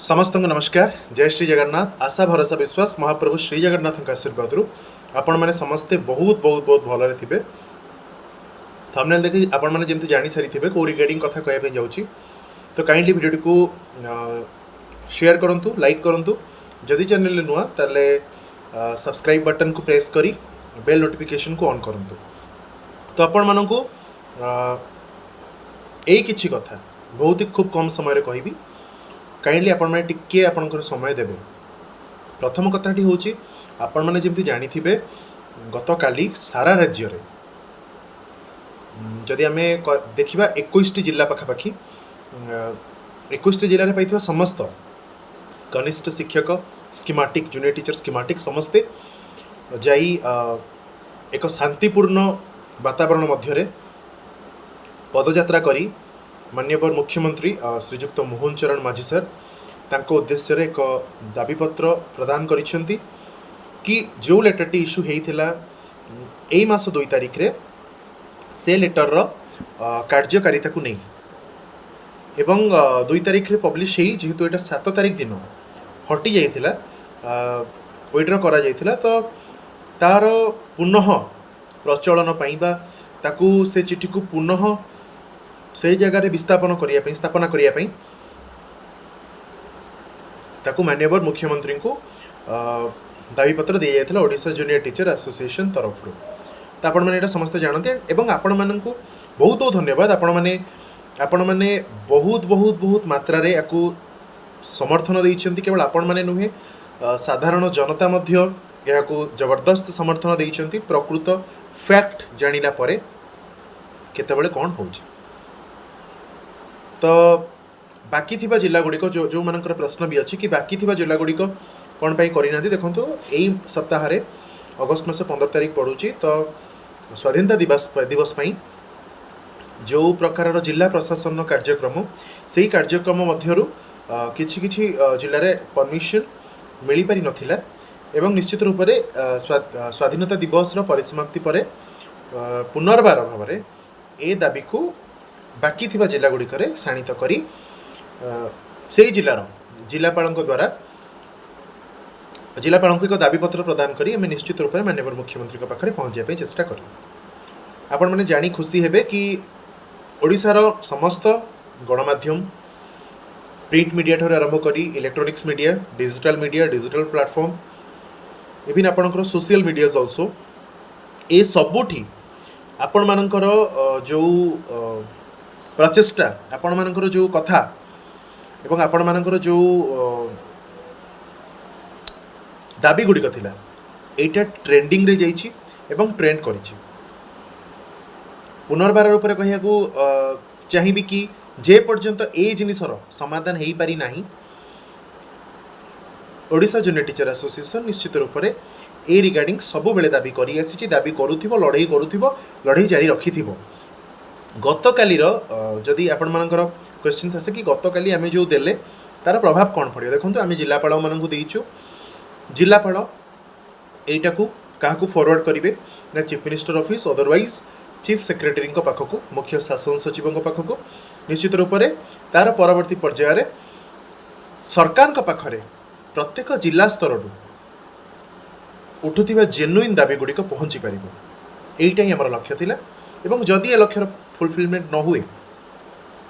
ସମସ୍ତଙ୍କୁ ନମସ୍କାର, ଜୟ ଶ୍ରୀ ଜଗନ୍ନାଥ। ଆଶା, ଭରସା, ବିଶ୍ୱାସ, ମହାପ୍ରଭୁ ଶ୍ରୀ ଜଗନ୍ନାଥଙ୍କ ଆଶୀର୍ବାଦରୁ ଆପଣମାନେ ସମସ୍ତେ ବହୁତ ବହୁତ ବହୁତ ଭଲରେ ଥିବେ। ଥମ୍ବନେଲ୍ ଦେଖି ଆପଣମାନେ ଯେମିତି ଜାଣିସାରିଥିବେ କେଉଁ ରିଗାର୍ଡ଼ିଂ କଥା କହିବା ପାଇଁ ଯାଉଛି। ତ କାଇଣ୍ଡଲି ଭିଡ଼ିଓଟିକୁ ସେୟାର କରନ୍ତୁ, ଲାଇକ୍ କରନ୍ତୁ। ଯଦି ଚ୍ୟାନେଲରେ ନୂଆ, ତାହେଲେ ସବସ୍କ୍ରାଇବ୍ ବଟନ୍କୁ ପ୍ରେସ୍ କରି ବେଲ୍ ନୋଟିଫିକେସନ୍କୁ ଅନ୍ କରନ୍ତୁ। ତ ଆପଣମାନଙ୍କୁ ଏଇ କିଛି କଥା ବହୁତ ହି ଖୁବ୍ କମ୍ ସମୟରେ କହିବି। କାଇଣ୍ଡଲି ଆପଣମାନେ ଟିକିଏ ଆପଣଙ୍କର ସମୟ ଦେବେ। ପ୍ରଥମ କଥାଟି ହେଉଛି, ଆପଣମାନେ ଯେମିତି ଜାଣିଥିବେ, ଗତକାଲି ସାରା ରାଜ୍ୟରେ ଯଦି ଆମେ ଦେଖିବା 21ଟି ଜିଲ୍ଲା ପାଖାପାଖି, 21ଟି ଜିଲ୍ଲାରେ ପାଇଥିବା ସମସ୍ତ କନିଷ୍ଠ ଶିକ୍ଷକ ସ୍କିମାଟିକ୍, ଜୁନିୟର ଟିଚର ସ୍କିମାଟିକ୍ ସମସ୍ତେ ଯାଇ ଏକ ଶାନ୍ତିପୂର୍ଣ୍ଣ ବାତାବରଣ ମଧ୍ୟରେ ପଦଯାତ୍ରା କରି ମାନ୍ୟବର ମୁଖ୍ୟମନ୍ତ୍ରୀ ଶ୍ରୀଯୁକ୍ତ ମୋହନ ଚରଣ ମାଝୀ ସାର୍, ତାଙ୍କ ଉଦ୍ଦେଶ୍ୟରେ ଏକ ଦାବିପତ୍ର ପ୍ରଦାନ କରିଛନ୍ତି କି ଯେଉଁ ଲେଟରଟି ଇସ୍ୟୁ ହେଇଥିଲା ଏଇ ମାସ 2 ତାରିଖରେ, ସେ ଲେଟରର କାର୍ଯ୍ୟକାରିତାକୁ ନେଇ ଏବଂ 2 ତାରିଖରେ ପବ୍ଲିଶ ହେଇ ଯେହେତୁ ଏଇଟା 7 ତାରିଖ ଦିନ ହଟି ଯାଇଥିଲା, ୱିଡ୍ର କରାଯାଇଥିଲା, ତ ତାର ପୁନଃ ପ୍ରଚଳନ ପାଇଁ ବା ତାକୁ ସେ ଚିଠିକୁ ପୁନଃ ସେଇ ଜାଗାରେ ବିସ୍ଥାପନ କରିବା ପାଇଁ, ସ୍ଥାପନା କରିବା ପାଇଁ ତାକୁ ମାନ୍ୟବର ମୁଖ୍ୟମନ୍ତ୍ରୀଙ୍କୁ ଦାବିପତ୍ର ଦିଆଯାଇଥିଲା ଓଡ଼ିଶା ଜୁନିୟର ଟିଚର ଆସୋସିଏସନ୍ ତରଫରୁ। ତ ଆପଣମାନେ ଏଇଟା ସମସ୍ତେ ଜାଣନ୍ତି ଏବଂ ଆପଣମାନଙ୍କୁ ବହୁତ ବହୁତ ଧନ୍ୟବାଦ। ଆପଣମାନେ ବହୁତ ବହୁତ ବହୁତ ମାତ୍ରାରେ ୟାକୁ ସମର୍ଥନ ଦେଇଛନ୍ତି। କେବଳ ଆପଣମାନେ ନୁହେଁ, ସାଧାରଣ ଜନତା ମଧ୍ୟ ଏହାକୁ ଜବରଦସ୍ତ ସମର୍ଥନ ଦେଇଛନ୍ତି, ପ୍ରକୃତ ଫ୍ୟାକ୍ଟ ଜାଣିଲା ପରେ କେତେବେଳେ କ'ଣ ହେଉଛି। ତ ବାକି ଥିବା ଜିଲ୍ଲା ଗୁଡ଼ିକ, ଯେଉଁ ଯେଉଁମାନଙ୍କର ପ୍ରଶ୍ନ ବି ଅଛି କି ବାକି ଥିବା ଜିଲ୍ଲା ଗୁଡ଼ିକ କ'ଣ ପାଇଁ କରିନାହାନ୍ତି, ଦେଖନ୍ତୁ, ଏଇ ସପ୍ତାହରେ ଅଗଷ୍ଟ ମାସ 15 ତାରିଖ ପଡ଼ୁଛି। ତ ସ୍ୱାଧୀନତା ଦିବସ ପାଇଁ ଯେଉଁ ପ୍ରକାରର ଜିଲ୍ଲା ପ୍ରଶାସନର କାର୍ଯ୍ୟକ୍ରମ, ସେଇ କାର୍ଯ୍ୟକ୍ରମ ମଧ୍ୟରୁ କିଛି କିଛି ଜିଲ୍ଲାରେ ପରମିସନ୍ ମିଳିପାରି ନଥିଲା ଏବଂ ନିଶ୍ଚିତ ରୂପରେ ସ୍ୱାଧୀନତା ଦିବସର ପରିସମାପ୍ତି ପରେ ପୁନର୍ବାର ଭାବରେ ଏ ଦାବିକୁ ବାକି ଥିବା ଜିଲ୍ଲା ଗୁଡ଼ିକରେ ଶାଣିତ କରି ସେଇ ଜିଲ୍ଲାର ଜିଲ୍ଲାପାଳଙ୍କ ଦ୍ୱାରା ଜିଲ୍ଲାପାଳଙ୍କୁ ଏକ ଦାବିପତ୍ର ପ୍ରଦାନ କରି ଆମେ ନିଶ୍ଚିତ ରୂପରେ ମାନ୍ୟବର ମୁଖ୍ୟମନ୍ତ୍ରୀଙ୍କ ପାଖରେ ପହଞ୍ଚିବା ପାଇଁ ଚେଷ୍ଟା କରିବୁ। ଆପଣମାନେ ଜାଣି ଖୁସି ହେବେ କି ଓଡ଼ିଶାର ସମସ୍ତ ଗଣମାଧ୍ୟମ, ପ୍ରିଣ୍ଟ ମିଡ଼ିଆ ଠାରୁ ଆରମ୍ଭ କରି electronics media, digital media, digital platform, even ଆପଣଙ୍କର ସୋସିଆଲ ମିଡ଼ିଆଜ୍ ଅଲସୋ, ଏ ସବୁଠି ଆପଣମାନଙ୍କର ଯେଉଁ ପ୍ରଚେଷ୍ଟା, ଆପଣମାନଙ୍କର ଯେଉଁ କଥା ଏବଂ ଆପଣମାନଙ୍କର ଯେଉଁ ଦାବି ଗୁଡ଼ିକ ଥିଲା, ଏଇଟା ଟ୍ରେଣ୍ଡିଂରେ ଯାଇଛି ଏବଂ ଟ୍ରେଣ୍ଡ କରିଛି। ପୁନର୍ବାର ରୂପରେ କହିବାକୁ ଚାହିଁବି କି ଯେ ପର୍ଯ୍ୟନ୍ତ ଏ ଜିନିଷର ସମାଧାନ ହେଇପାରି ନାହିଁ, ଓଡ଼ିଶା ଜୁନିୟର ଟିଚର ଆସୋସିଏସନ୍ ନିଶ୍ଚିତ ରୂପରେ ଏ ରିଗାର୍ଡ଼ିଂ ସବୁବେଳେ ଦାବି କରି ଆସିଛି, ଦାବି କରୁଥିବ, ଲଢ଼େଇ କରୁଥିବ, ଲଢ଼େଇ ଜାରି ରଖିଥିବ। ଗତକାଲିର ଯଦି ଆପଣମାନଙ୍କର କ୍ୱେଶ୍ଚିନ୍ସ ଆସେ କି ଗତକାଲି ଆମେ ଯେଉଁ ଦେଲେ ତାର ପ୍ରଭାବ କ'ଣ ପଡ଼ିବ, ଦେଖନ୍ତୁ, ଆମେ ଜିଲ୍ଲାପାଳମାନଙ୍କୁ ଦେଇଛୁ। ଜିଲ୍ଲାପାଳ ଏଇଟାକୁ କାହାକୁ ଫରୱାର୍ଡ଼ କରିବେ ନା chief minister office, otherwise chief ସେକ୍ରେଟାରୀଙ୍କ ପାଖକୁ, ମୁଖ୍ୟ ଶାସନ ସଚିବଙ୍କ ପାଖକୁ। ନିଶ୍ଚିତ ରୂପରେ ତାର ପରବର୍ତ୍ତୀ ପର୍ଯ୍ୟାୟରେ ସରକାରଙ୍କ ପାଖରେ ପ୍ରତ୍ୟେକ ଜିଲ୍ଲା ସ୍ତରରୁ ଉଠୁଥିବା ଜେନୁଇନ୍ ଦାବି ଗୁଡ଼ିକ ପହଞ୍ଚି ପାରିବ। ଏଇଟା ହିଁ ଆମର ଲକ୍ଷ୍ୟ ଥିଲା ଏବଂ ଯଦି ଏ ଲକ୍ଷ୍ୟର ଫୁଲଫିଲମେଣ୍ଟ ନ ହୁଏ,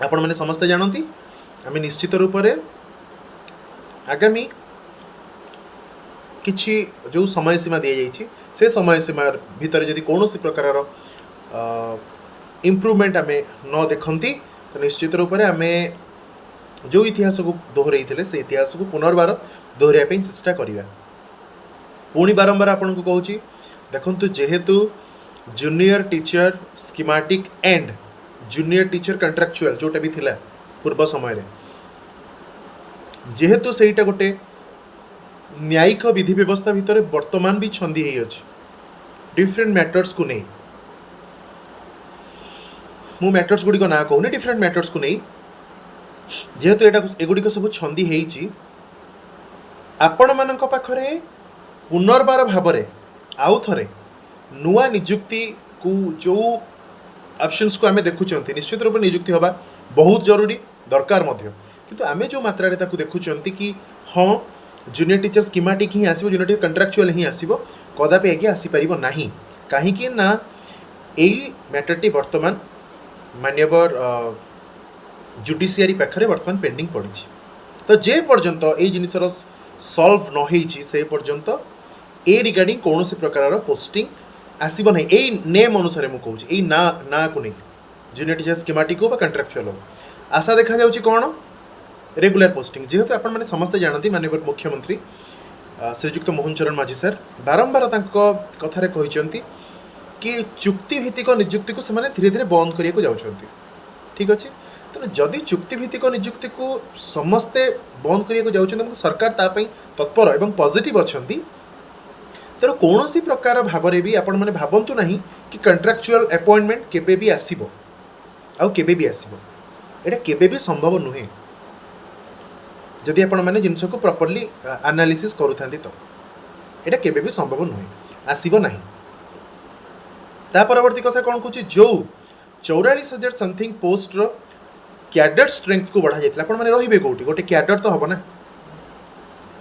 ଆପଣମାନେ ସମସ୍ତେ ଜାଣନ୍ତି, ଆମେ ନିଶ୍ଚିତ ରୂପରେ ଆଗାମୀ କିଛି ଯେଉଁ ସମୟ ସୀମା ଦିଆଯାଇଛି, ସେ ସମୟ ସୀମା ଭିତରେ ଯଦି କୌଣସି ପ୍ରକାରର ଇମ୍ପ୍ରୁଭମେଣ୍ଟ ଆମେ ନ ଦେଖନ୍ତି, ତ ନିଶ୍ଚିତ ରୂପରେ ଆମେ ଯେଉଁ ଇତିହାସକୁ ଦୋହରାଇଥିଲେ, ସେ ଇତିହାସକୁ ପୁନର୍ବାର ଦୋହରାଇବା ପାଇଁ ଚେଷ୍ଟା କରିବା। ପୁଣି ବାରମ୍ବାର ଆପଣଙ୍କୁ କହୁଛି, ଦେଖନ୍ତୁ, ଯେହେତୁ junior teacher schematic and junior teacher contractual ଯେଉଁଟା ବି ଥିଲା ପୂର୍ବ ସମୟରେ, ଯେହେତୁ ସେଇଟା ଗୋଟେ ନ୍ୟାୟିକ ବିଧି ବ୍ୟବସ୍ଥା ଭିତରେ ବର୍ତ୍ତମାନ ବି ଛନ୍ଦି ହେଇଅଛି ଡିଫରେଣ୍ଟ ମ୍ୟାଟର୍ସକୁ ନେଇ, ମୁଁ ମ୍ୟାଟର୍ସ ଗୁଡ଼ିକ ନାଁ କହୁନି, ଡିଫରେଣ୍ଟ ମ୍ୟାଟର୍ସକୁ ନେଇ ଯେହେତୁ ଏଇଟା ଏଗୁଡ଼ିକ ସବୁ ଛନ୍ଦି ହେଇଛି, ଆପଣମାନଙ୍କ ପାଖରେ ପୁନର୍ବାର ଭାବରେ ଆଉ ଥରେ ନୂଆ ନିଯୁକ୍ତିକୁ ଯେଉଁ ଅପସନ୍ସକୁ ଆମେ ଦେଖୁଛନ୍ତି, ନିଶ୍ଚିତ ରୂପରେ ନିଯୁକ୍ତି ହେବା ବହୁତ ଜରୁରୀ ଦରକାର ମଧ୍ୟ। କିନ୍ତୁ ଆମେ ଯେଉଁ ମାତ୍ରାରେ ତାକୁ ଦେଖୁଛନ୍ତି କି ହଁ, ଜୁନିୟର ଟିଚର ସ୍କିମାଟିକ୍ ହିଁ ଆସିବ, ଜୁନିୟର ଟିଚର କଣ୍ଟ୍ରାକ୍ଚୁଆଲ ହିଁ ଆସିବ, କଦାପି ଆଜ୍ଞା ଆସିପାରିବ ନାହିଁ। କାହିଁକି ନା ଏଇ ମ୍ୟାଟରଟି ବର୍ତ୍ତମାନ ମାନ୍ୟବର ଜୁଡ଼ିସିଆରୀ ପାଖରେ ବର୍ତ୍ତମାନ ପେଣ୍ଡିଂ ପଡ଼ିଛି। ତ ଯେ ପର୍ଯ୍ୟନ୍ତ ଏଇ ଜିନିଷର ସଲ୍ଭ ନ ହେଇଛି, ସେ ପର୍ଯ୍ୟନ୍ତ ଏ ରିଗାର୍ଡ଼ିଂ କୌଣସି ପ୍ରକାରର ପୋଷ୍ଟିଂ ଆସିବ ନାହିଁ। ଏଇ ନେମ୍ ଅନୁସାରେ ମୁଁ କହୁଛି, ଏଇ ନାଁକୁ ନେଇ, ଜୁନିୟର ଟିଚର ସ୍କିମାଟିକ୍ ହଉ ବା କଣ୍ଟ୍ରାକ୍ଚୁଆଲ ହଉ। ଆଶା ଦେଖାଯାଉଛି କ'ଣ? Regular posting. ଯେହେତୁ ଆପଣମାନେ ସମସ୍ତେ ଜାଣନ୍ତି, ମାନ୍ୟବର ମୁଖ୍ୟମନ୍ତ୍ରୀ ଶ୍ରୀଯୁକ୍ତ ମୋହନ ଚରଣ ମାଝୀ ସାର୍ ବାରମ୍ବାର ତାଙ୍କ କଥାରେ କହିଛନ୍ତି କି ଚୁକ୍ତିଭିତ୍ତିକ ନିଯୁକ୍ତିକୁ ସେମାନେ ଧୀରେ ଧୀରେ ବନ୍ଦ କରିବାକୁ ଯାଉଛନ୍ତି। ଠିକ୍ ଅଛି। ତେଣୁ ଯଦି ଚୁକ୍ତିଭିତ୍ତିକ ନିଯୁକ୍ତିକୁ ସମସ୍ତେ ବନ୍ଦ କରିବାକୁ ଯାଉଛନ୍ତି ଏବଂ ସରକାର ତା ପାଇଁ ତତ୍ପର ଏବଂ ପଜିଟିଭ୍ ଅଛନ୍ତି, ତେଣୁ କୌଣସି ପ୍ରକାର ଭାବରେ ବି ଆପଣମାନେ ଭାବନ୍ତୁ ନାହିଁ କି କଣ୍ଟ୍ରାକ୍ଚୁଆଲ ଆପଏଣ୍ଟମେଣ୍ଟ କେବେ ବି ଆସିବ ଆଉ କେବେ ବି ଆସିବ। ଏଇଟା କେବେ ବି ସମ୍ଭବ ନୁହେଁ। ଯଦି ଆପଣମାନେ ଜିନିଷକୁ ପ୍ରପରଲି ଆନାଲିସିସ୍ କରୁଥାନ୍ତି, ତ ଏଇଟା କେବେ ବି ସମ୍ଭବ ନୁହେଁ, ଆସିବ ନାହିଁ। ତା ପରବର୍ତ୍ତୀ କଥା କ'ଣ କହୁଛି? ଯେଉଁ 44,000 ସମଥିଙ୍ଗ ପୋଷ୍ଟର କ୍ୟାଡର ଷ୍ଟ୍ରେଙ୍ଗଥକୁ ବଢ଼ାଯାଇଥିଲା, ଆପଣମାନେ ରହିବେ କେଉଁଠି? ଗୋଟେ କ୍ୟାଡର ତ ହେବ ନା,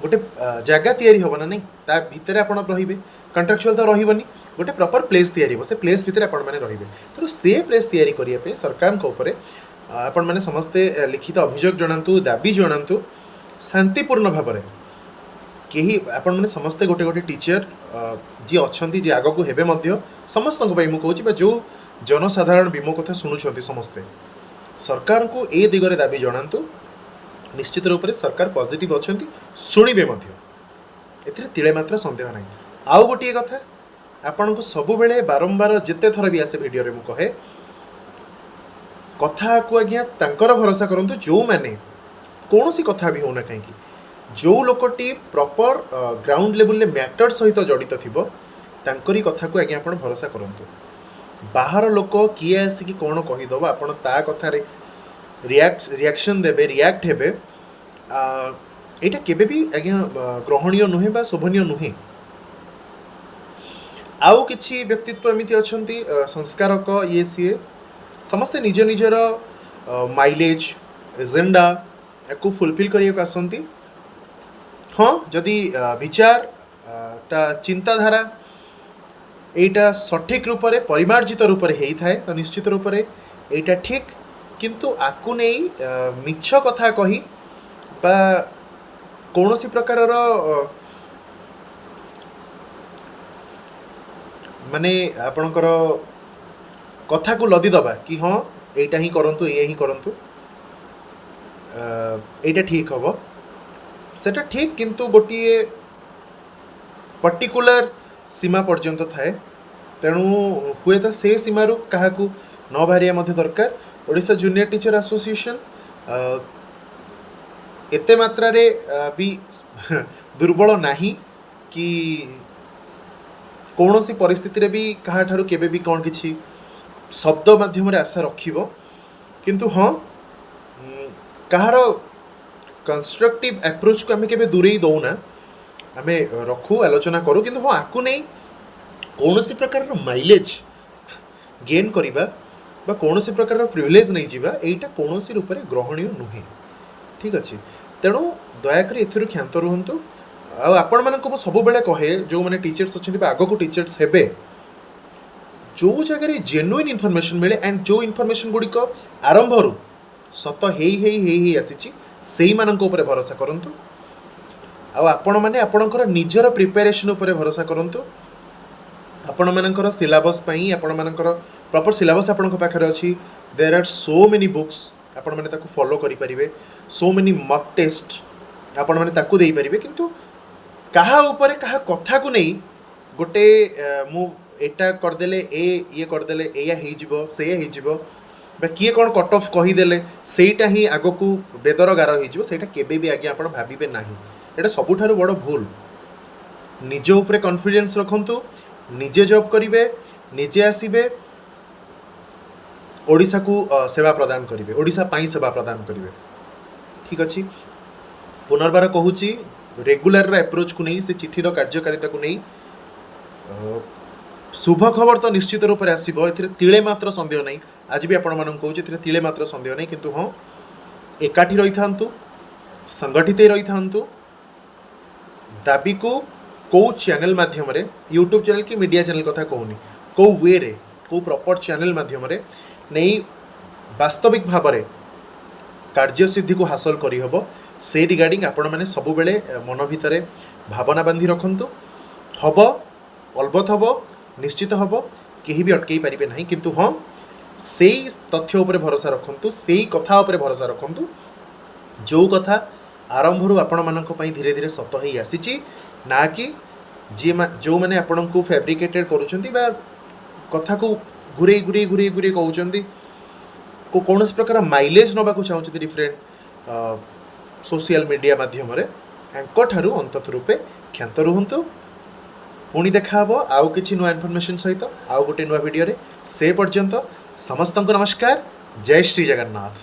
ଗୋଟେ ଜାଗା ତିଆରି ହେବ ନା ନାହିଁ? ତା ଭିତରେ ଆପଣ ରହିବେ। କଣ୍ଟ୍ରାକ୍ଚୁଆଲ ତ ରହିବନି। ଗୋଟେ ପ୍ରପର ପ୍ଲେସ୍ ତିଆରି ହେବ, ସେ ପ୍ଲେସ୍ ଭିତରେ ଆପଣମାନେ ରହିବେ। ତେଣୁ ସେ ପ୍ଲେସ୍ ତିଆରି କରିବା ପାଇଁ ସରକାରଙ୍କ ଉପରେ ଆପଣମାନେ ସମସ୍ତେ ଲିଖିତ ଅଭିଯୋଗ ଜଣାନ୍ତୁ, ଦାବି ଜଣାନ୍ତୁ ଶାନ୍ତିପୂର୍ଣ୍ଣ ଭାବରେ। କେହି ଆପଣମାନେ ସମସ୍ତେ ଗୋଟେ ଗୋଟେ ଟିଚର ଯିଏ ଅଛନ୍ତି, ଯିଏ ଆଗକୁ ହେବେ ମଧ୍ୟ, ସମସ୍ତଙ୍କ ପାଇଁ ମୁଁ କହୁଛି ବା ଯେଉଁ ଜନସାଧାରଣ ବି ମୋ କଥା ଶୁଣୁଛନ୍ତି, ସମସ୍ତେ ସରକାରଙ୍କୁ ଏ ଦିଗରେ ଦାବି ଜଣାନ୍ତୁ। ନିଶ୍ଚିତ ରୂପରେ ସରକାର ପଜିଟିଭ୍ ଅଛନ୍ତି, ଶୁଣିବେ ମଧ୍ୟ, ଏଥିରେ ତିଳେ ମାତ୍ର ସନ୍ଦେହ ନାହିଁ। ଆଉ ଗୋଟିଏ କଥା ଆପଣଙ୍କୁ ସବୁବେଳେ ବାରମ୍ବାର ଯେତେ ଥର ବି ଆସେ ଭିଡ଼ିଓରେ ମୁଁ କହେ, କଥାକୁ ଆଜ୍ଞା ତାଙ୍କର ଭରସା କରନ୍ତୁ ଯେଉଁମାନେ କୌଣସି କଥା ବି ହେଉନା କାହିଁକି, ଯେଉଁ ଲୋକଟି ପ୍ରପର ଗ୍ରାଉଣ୍ଡ ଲେବୁଲରେ ମ୍ୟାଟର ସହିତ ଜଡ଼ିତ ଥିବ, ତାଙ୍କରି କଥାକୁ ଆଜ୍ଞା ଆପଣ ଭରସା କରନ୍ତୁ। ବାହାର ଲୋକ କିଏ ଆସିକି କ'ଣ କହିଦେବ, ଆପଣ ତା କଥାରେ ରିଆକ୍ସନ୍ ଦେବେ, ରିଆକ୍ଟ ହେବେ, ଏଇଟା କେବେ ବି ଆଜ୍ଞା ଗ୍ରହଣୀୟ ନୁହେଁ ବା ଶୋଭନୀୟ ନୁହେଁ। ଆଉ କିଛି ବ୍ୟକ୍ତିତ୍ୱ ଏମିତି ଅଛନ୍ତି, ସଂସ୍କାରକ, ଇଏ ସିଏ, ସମସ୍ତେ ନିଜ ନିଜର ମାଇଲେଜ୍, ଏଜେଣ୍ଡା ୟାକୁ ଫୁଲଫିଲ୍ କରିବାକୁ ଆସନ୍ତି। ହଁ, ଯଦି ବିଚାର ଟା, ଚିନ୍ତାଧାରା ଏଇଟା ସଠିକ୍ ରୂପରେ, ପରିମାର୍ଜିତ ରୂପରେ ହେଇଥାଏ, ତ ନିଶ୍ଚିତ ରୂପରେ ଏଇଟା ଠିକ୍। କିନ୍ତୁ ଆକୁ ନେଇ ମିଛ କଥା କହି ବା କୌଣସି ପ୍ରକାରର ମାନେ ଆପଣଙ୍କର କଥାକୁ ଲଦି ଦେବା କି ହଁ, ଏଇଟା ହିଁ କରନ୍ତୁ, ଏଇଆ ହିଁ କରନ୍ତୁ, ଏଇଟା ଠିକ୍ ହେବ, ସେଟା ଠିକ୍, କିନ୍ତୁ ଗୋଟିଏ ପର୍ଟିକୁଲାର ସୀମା ପର୍ଯ୍ୟନ୍ତ ଥାଏ। ତେଣୁ ହୁଏତ ସେ ସୀମାରୁ କାହାକୁ ନ ବାହାରିବା ମଧ୍ୟ ଦରକାର। ଓଡ଼ିଶା ଜୁନିୟର ଟିଚର ଆସୋସିଏସନ୍ ଏତେ ମାତ୍ରାରେ ବି ଦୁର୍ବଳ ନାହିଁ କି କୌଣସି ପରିସ୍ଥିତିରେ ବି କାହାଠାରୁ କେବେ ବି କ'ଣ କିଛି ଶବ୍ଦ ମାଧ୍ୟମରେ ଆଶା ରଖିବ। କିନ୍ତୁ ହଁ, କାହାର କନଷ୍ଟ୍ରକ୍ଟିଭ୍ ଆପ୍ରୋଚକୁ ଆମେ କେବେ ଦୂରେଇ ଦେଉନା, ଆମେ ରଖୁ, ଆଲୋଚନା କରୁ। କିନ୍ତୁ ହଁ, ଆକୁ ନେଇ କୌଣସି ପ୍ରକାରର ମାଇଲେଜ୍ ଗେନ୍ କରିବା ବା କୌଣସି ପ୍ରକାରର ପ୍ରିଭିଲେଜ୍ ନେଇଯିବା, ଏଇଟା କୌଣସି ରୂପରେ ଗ୍ରହଣୀୟ ନୁହେଁ। ଠିକ୍ ଅଛି। ତେଣୁ ଦୟାକରି ଏଥିରୁ କ୍ଷାନ୍ତ ରୁହନ୍ତୁ। ଆଉ ଆପଣମାନଙ୍କୁ ମୁଁ ସବୁବେଳେ କହେ, ଯେଉଁମାନେ ଟିଚର୍ସ ଅଛନ୍ତି ବା ଆଗକୁ ଟିଚର୍ସ ହେବେ, ଯେଉଁ ଜାଗାରେ ଜେନୁଇନ୍ ଇନଫର୍ମେସନ୍ ମିଳେ ଆଣ୍ଡ ଯେଉଁ ଇନଫର୍ମେସନ୍ ଗୁଡ଼ିକ ଆରମ୍ଭରୁ ସତ ହେଇ ହେଇ ହେଇ ହେଇ ଆସିଛି, ସେଇମାନଙ୍କ ଉପରେ ଭରସା କରନ୍ତୁ। ଆଉ ଆପଣମାନେ ଆପଣଙ୍କର ନିଜର ପ୍ରିପାରେସନ୍ ଉପରେ ଭରସା କରନ୍ତୁ। ଆପଣମାନଙ୍କର ସିଲାବସ୍ ପାଇଁ ଆପଣମାନଙ୍କର ପ୍ରପର୍ ସିଲାବସ୍ ଆପଣଙ୍କ ପାଖରେ ଅଛି। There are so many books, ଆପଣମାନେ ତାକୁ ଫଲୋ କରିପାରିବେ। ସୋ ମେନି ମକ୍ ଟେଷ୍ଟ, ଆପଣମାନେ ତାକୁ ଦେଇପାରିବେ। କିନ୍ତୁ କାହା ଉପରେ, କାହା କଥାକୁ ନେଇ ଗୋଟେ ମୁଁ ଏଇଟା କରିଦେଲେ, ଏ ଇଏ କରିଦେଲେ ଏଇଆ ହେଇଯିବ, ସେଇଆ ହେଇଯିବ, ବା କିଏ କ'ଣ କଟ୍ ଅଫ୍ କହିଦେଲେ ସେଇଟା ହିଁ ଆଗକୁ ବେଦର ଗାର ହେଇଯିବ, ସେଇଟା କେବେ ବି ଆଜ୍ଞା ଆପଣ ଭାବିବେ ନାହିଁ। ଏଇଟା ସବୁଠାରୁ ବଡ଼ ଭୁଲ। ନିଜ ଉପରେ କନଫିଡେନ୍ସ ରଖନ୍ତୁ। ନିଜେ ଜବ୍ କରିବେ, ନିଜେ ଆସିବେ, ଓଡ଼ିଶାକୁ ସେବା ପ୍ରଦାନ କରିବେ, ଓଡ଼ିଶା ପାଇଁ ସେବା ପ୍ରଦାନ କରିବେ। ଠିକ୍ ଅଛି। ପୁନର୍ବାର କହୁଛି, ରେଗୁଲାରର ଆପ୍ରୋଚକୁ ନେଇ, ସେ ଚିଠିର କାର୍ଯ୍ୟକାରିତାକୁ ନେଇ ଶୁଭ ଖବର ତ ନିଶ୍ଚିତ ରୂପରେ ଆସିବ, ଏଥିରେ ତିଳେ ମାତ୍ର ସନ୍ଦେହ ନାହିଁ। ଆଜି ବି ଆପଣମାନଙ୍କୁ କହୁଛି, ଏଥିରେ ତିଳେ ମାତ୍ର ସନ୍ଦେହ ନାହିଁ। କିନ୍ତୁ ହଁ, ଏକାଠି ରହିଥାନ୍ତୁ। ସଂଗଠିତ ହେଇ ରହିଥାନ୍ତୁ। ଦାବିକୁ କେଉଁ ଚ୍ୟାନେଲ୍ ମାଧ୍ୟମରେ, ୟୁଟ୍ୟୁବ୍ ଚ୍ୟାନେଲ୍ କି ମିଡ଼ିଆ ଚ୍ୟାନେଲ୍ କଥା କହୁନି, କେଉଁ ୱେରେ, କେଉଁ ପ୍ରପର୍ ଚ୍ୟାନେଲ୍ ମାଧ୍ୟମରେ ନେଇ ବାସ୍ତବିକ ଭାବରେ କାର୍ଯ୍ୟସିଦ୍ଧିକୁ ହାସଲ କରିହେବ, ସେ ରିଗାର୍ଡ଼ିଂ ଆପଣମାନେ ସବୁବେଳେ ମନ ଭିତରେ ଭାବନା ବାନ୍ଧି ରଖନ୍ତୁ। ହେବ, ଅଲବତ ହେବ, ନିଶ୍ଚିତ ହେବ, କେହି ବି ଅଟକେଇ ପାରିବେ ନାହିଁ। କିନ୍ତୁ ହଁ, ସେଇ ତଥ୍ୟ ଉପରେ ଭରସା ରଖନ୍ତୁ, ସେଇ କଥା ଉପରେ ଭରସା ରଖନ୍ତୁ, ଯେଉଁ କଥା ଆରମ୍ଭରୁ ଆପଣମାନଙ୍କ ପାଇଁ ଧୀରେ ଧୀରେ ସତ ହେଇ ଆସିଛି, ନା କି ଯିଏ ଯେଉଁମାନେ ଆପଣଙ୍କୁ ଫ୍ୟାବ୍ରିକେଟେଡ଼ କରୁଛନ୍ତି ବା କଥାକୁ ଘୁରେଇ ଘୁରେଇ ଘୁରେଇ ଘୁରେଇ କହୁଛନ୍ତି, କୌଣସି ପ୍ରକାର ମାଇଲେଜ୍ ନେବାକୁ ଚାହୁଁଛନ୍ତି ଡିଫରେଣ୍ଟ ସୋସିଆଲ ମିଡ଼ିଆ ମାଧ୍ୟମରେ, ୟାଙ୍କଠାରୁ ଅନ୍ତତଃ ରୂପେ କ୍ଷାନ୍ତ ରୁହନ୍ତୁ। ପୁଣି ଦେଖା ହେବ ଆଉ କିଛି ନୂଆ ଇନଫର୍ମେସନ୍ ସହିତ ଆଉ ଗୋଟେ ନୂଆ ଭିଡ଼ିଓରେ। ସେ ପର୍ଯ୍ୟନ୍ତ ସମସ୍ତଙ୍କୁ ନମସ୍କାର। ଜୟ ଶ୍ରୀ ଜଗନ୍ନାଥ।